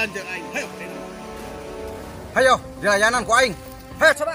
Dilayan jeung aing. Hayo. Hayo, dilayanan ku aing. Hayo coba.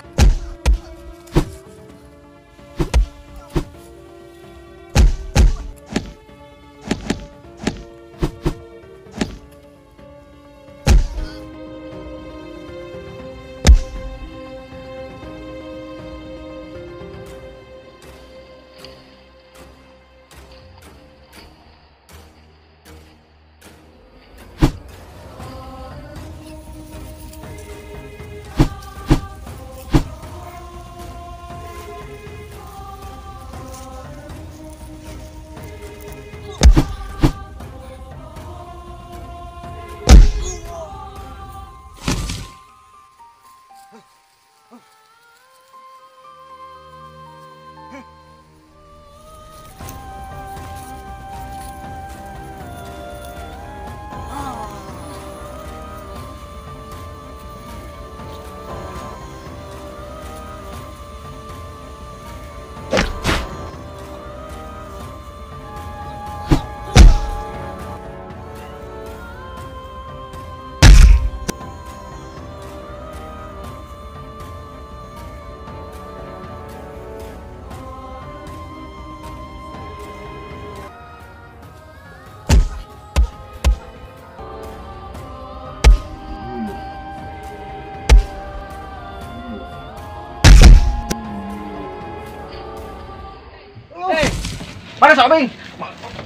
Mana si Obing?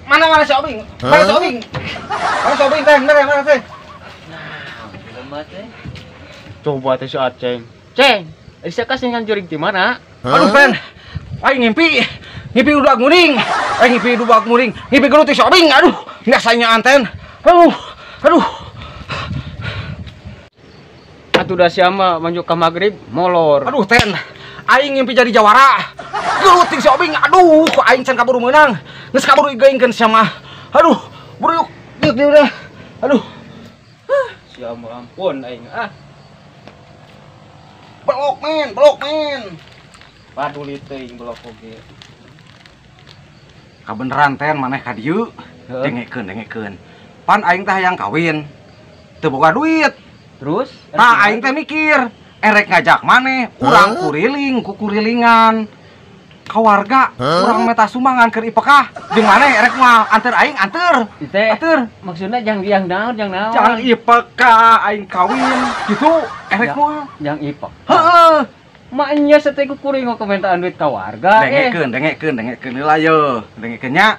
Mana si Obing? Mana si Obing? Mana si Obing teh? Mana teh? Nah, lemah teh. Coba teh si Aceng. Ceng, bisa kasih nganjuring di mana? Aduh, Pen. Aing ngimpi. Ngimpi udah nguring. Aing ngimpi udah nguring. Ngimpi gelut si Obing. Aduh, enggak sayanya anten. Aduh. Aduh. Atuh dah siapa manjuk ka magrib molor. Aduh, Ten. Aing ngimpi jadi jawara. Gelut si Obing. Aduh, kok aing can kaburu meunang. Geus kaburu igeungkeun sia mah. Aduh, buru yuk. Yuk dia udah. Aduh. Sia mah ampun aing ah. Belok men, belok men. Paduli teuing belok oge. Kabeneran Ten maneh ka dieu. Dengekeun, dengekeun. Pan aing teh hayang kawin. Teu boga duit. Terus? Tah aing teh mikir, erek ngajak maneh urang kuriling, kukurilingan. Ka warga, urang meta sumbangan keur ipekah. Jeung maneh erek mah anter aing anter. Anter. Maksudna jang yang naon, jang naon? Jang ipekah aing kawin gitu erek mah. Jang ipek. Heeh. Maknya sete kuring komentaan duit ka warga. Dengekeun, dengekeun, dengekeun heula ye. Dengekeun nya.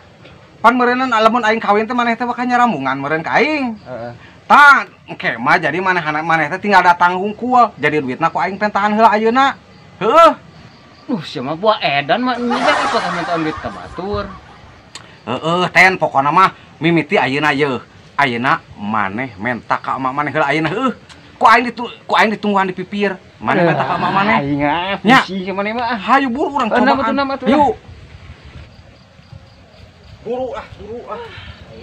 Pan meureunna lamun aing kawin teh maneh teh bakal nyaramungan meureun ka aing. Heeh. Tah, engke mah jadi maneh maneh teh tinggal datang hungkul. Jadi duitna ku aing pentahan heula ayeuna. Heueuh. Sia mah buah edan mah nya ipek mintaan duit ka batur. Heeh, Ten pokona mah mimiti ayeuna ye. Ayeuna maneh menta ka emak maneh heula ayeuna heueuh. Ku aing ditungguan di pipir. Maneh menta ka emak maneh. Aing ah, pusing ka maneh mah. Hayu buru urang cobaan. Yuk. Buru ah, buru ah.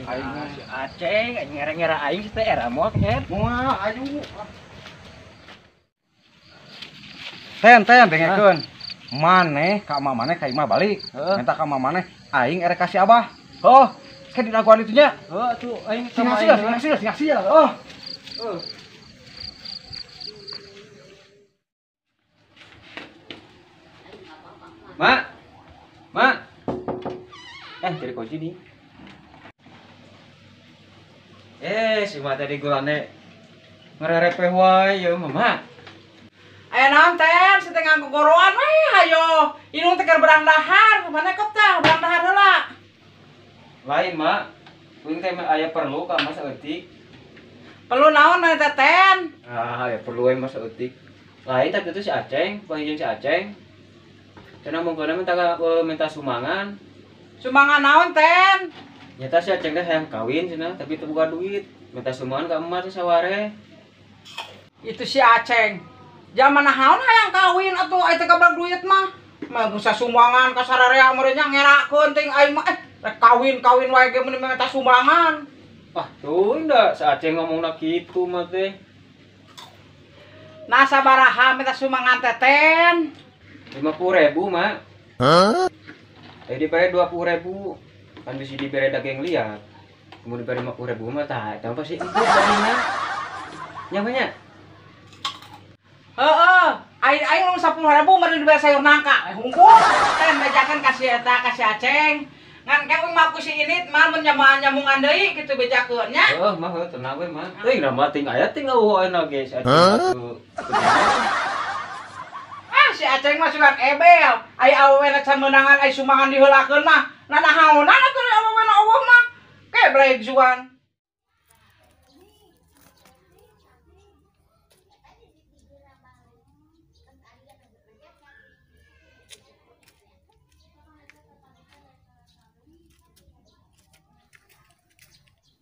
Aing si Aceng, aing ngera-ngera aing teh era moal kehed. Moal ayu. Ten, ten dengekeun. Maneh ka emak maneh ka imah balik. Minta ka emak maneh aing erek kasih abah. Oh, ke diraguan itu nya. Heuh atuh aing sing hasil, sing hasil, sing hasil. Oh. Heuh. Mak. Mak. Cari kunci nih. Si mak tadi gulane ngererepeh wae ya mama. Aya naon Ten, si teh nganggo goroan we hayo. Inung teh keur berang dahar, mana kop tah berang dahar heula. Lain, Mak. Kuing teh aya perlu ka Mas eutik. Perlu naon teh Ten? Ah, aya perlu we Mas eutik. Lain tadi itu si Aceng, panggil si Aceng. Cenah mungkona minta sumbangan. Sumbangan naon Ten? Nyata si Aceng teh hayang kawin cenah, tapi teu boga duit. Minta sumbangan ka emak teh saware. Itu si Aceng. Zaman naon hayang kawin atuh aya teh kabar duit mah. Mah bisa sumbangan ka sararea meureun nya ngerakeun ting aing mah rek kawin-kawin wae ge meuni minta sumbangan. Ah, tuh enggak si Aceng ngomongna kitu mah teh. Nah sabaraha minta sumbangan teh Ten? 50.000, Mak. Hah? Dibere 20.000. Kan bisa dibere daging liar. Kemudian dibere 50.000 mah tah, eta pasti empuk dagingna. Nya nya. Heeh, aing mun 10.000 meureun dibayar sayur nangka. Hungkul. Ten bejakeun ka si eta ka si Aceng. Ngan ke uing mah ku si Init mah mun nyamungan deui kitu bejakeun nya. Heuh, mah heuh tenang we mah. Teuing da mah ting aya ting eueuh ayeuna ge si Aceng atuh. Ah, si Aceng mah sugan ebel. Ai awewena can meunangan ai sumbangan diheulakeun mah. Nanahaonan atuh awewena eueuh mah. Kebrek sugan.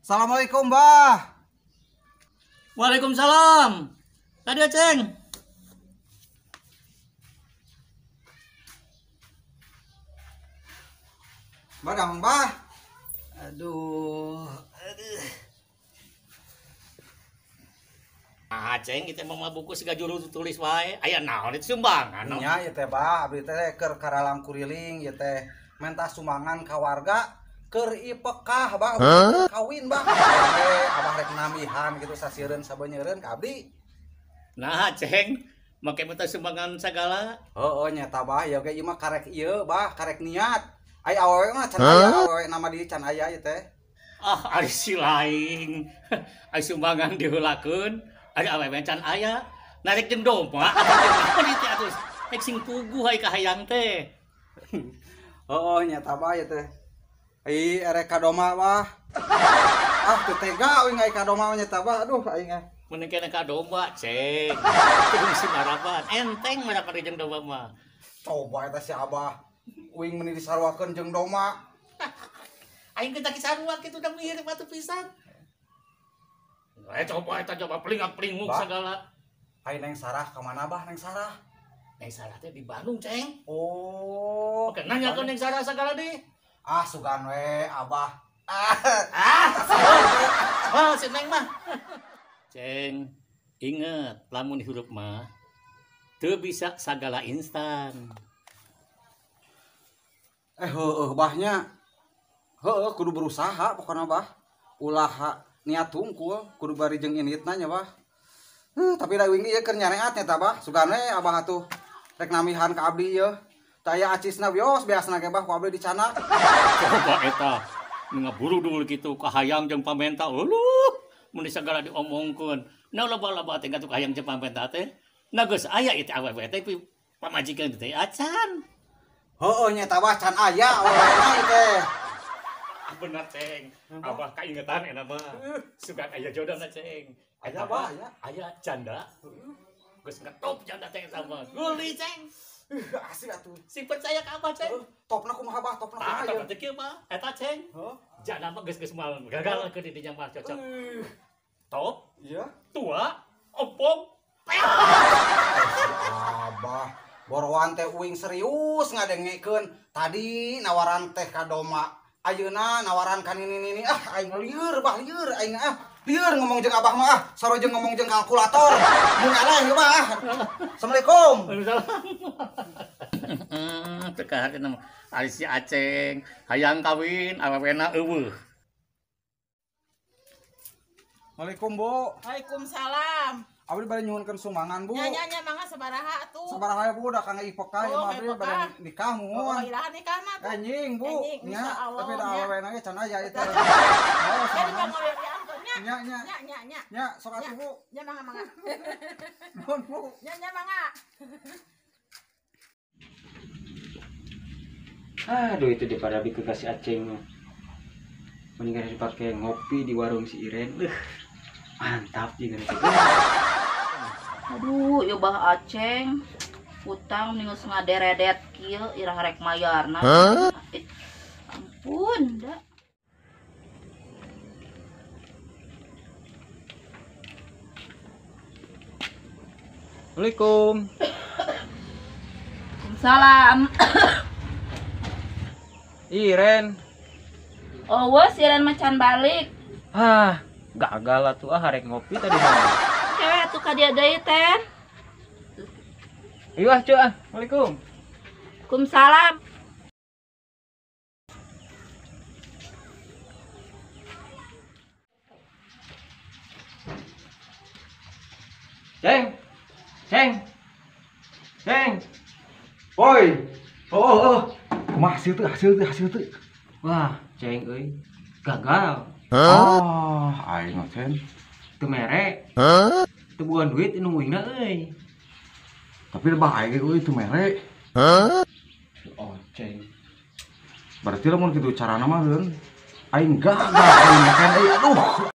Assalamualaikum, Bah. Waalaikumsalam. Tadi Aceng. Bah, damang, Bah. Aduh, aduh. Aceng kita mau buku siga juru tulis wae. Aya naon itu sumbangan. Nya ieu teh, Bah, abdi teh keur karalang kuriling ieu teh menta sumbangan ka warga. Keur ipekah bah, kawin bah. Abah rek namihan gitu sasireun sabenyeureun ka abdi. Nah, Ceng, make minta sumbangan sagala. Heeh nya ta bah, ieu ge ieu mah karek ieu bah, karek niat. Ai awewe mah can aya awewe nama di can aya ieu teh. Ah, ari si lain. Ai sumbangan diheulakeun, ari awewe can aya. Narek jeung domba atuh jeung teh atuh. Rek sing puguh ai ka hayang teh. Heeh nya ta bah ieu teh. Ai erek ka domba bah. Ah teu tega uing ai ka domba nya ta bah. Aduh aing ah. Mun kena ka domba, Ceng. Fungsi marapan, enteng marapan jeung domba mah. Coba eta si Abah. Uing meuni disaruakeun jeung domba. Aing kita kisarua kitu da mirip atuh pisan. Coba eta coba pelingak-pelinguk segala. Ai Neng Sarah ka mana bah Neng Sarah? Neng Sarah teh di Bandung, Ceng. Oh, oke nanya ke Neng Sarah segala deh. Ah, sugan we, Abah. Ah, si Neng mah. Ceng, inget, lamun hirup mah teu bisa sagala instan. Heueuh bahnya. Heueuh kudu berusaha pokona bah. Ulah niat tungkul, kudu bari jeung initna nya bah. Tapi da uing ieu keur nyareat nya ta bah. Sugan we Abah atuh rek namihan ka abdi ieu. Taya acisna bios biasna ge bah ku abdi dicanak. Coba eta ngaburu dulu kitu kahayang jeung pamenta. Uluh, mun sagala diomongkeun. Nah loba-loba teh ngatuh kahayang jeung pamenta teh. Nah geus aya ieu teh awewe teh pamajikan teh acan. Heueuh nya ta bah can aya awewena ieu teh. Ah bener Ceng. Abah kaingetan eta mah. Sugan aya jodohna Ceng. Aya bah aya. Aya janda. Geus ngetop janda teh eta mah. Guli Ceng. Asik atuh. Sing percaya ka Abah, Ceng. Topna kumaha bah, topna kumaha ieu. Tah, teh kieu mah eta Ceng. Heuh. Janda mah geus-geus moal gagal ke di dinya mah cocok. Top, iya, tua, ompong. Abah, borowan teh uing serius ngadengekeun. Tadi nawaran teh ka domba, ayeuna nawaran ka nini-nini. Ah, aing lieur bah, lieur aing ah. Lieur ngomong jeung Abah mah ah, sarua jeung ngomong jeung kalkulator. Mun aleh ieu mah ah. Assalamualaikum. Waalaikumsalam. Teu kahartina mah ari si Aceng hayang kawin awewena eueuh. Waalaikum, Bu. Waalaikumsalam. Abdi bade nyuhunkeun sumbangan, Bu. Nya nya nya mangga sabaraha atuh. Sabaraha Bu, da kang ipekah ieu mah abdi bade nikah muhun. Oh, iraha nikahna tuh. Anjing, Bu. Nya, tapi da awewena ge can aya ieu teh. Oh, nya nya nya nya nya. Nya, sok atuh, Bu. Nya mangga mangga. Nuhun, Bu. Nya nya mangga. Aduh, itu daripada abdi ke si Aceng. Mendingan dipakai ngopi di warung si Iren. Mantap juga nih. Aduh, ieu bah Aceng. Utang geus ngaderedet kieu irah rek mayarna. Ampun, da. Assalamualaikum. Waalaikumsalam. Iren. Oh, wes Iren mah can balik. Ah, gagal atuh ah rek ngopi tadi mah. Cewek atuh ka dia deui teh. Ayo ah, cuy ah. Assalamualaikum. Waalaikumsalam. Ceng. Ceng. Ceng. Oi. Oh. Kumaha hasil teu? Wah, ceng euy. Gagal. Ah, aing mah Cen. Teu mere. Teu boga duit nungguinna euy. Tapi lebah aing ge euy teu mere. Si Oceng. Berarti lamun kitu carana mah heun. Aing gagal aing makan euy. Aduh.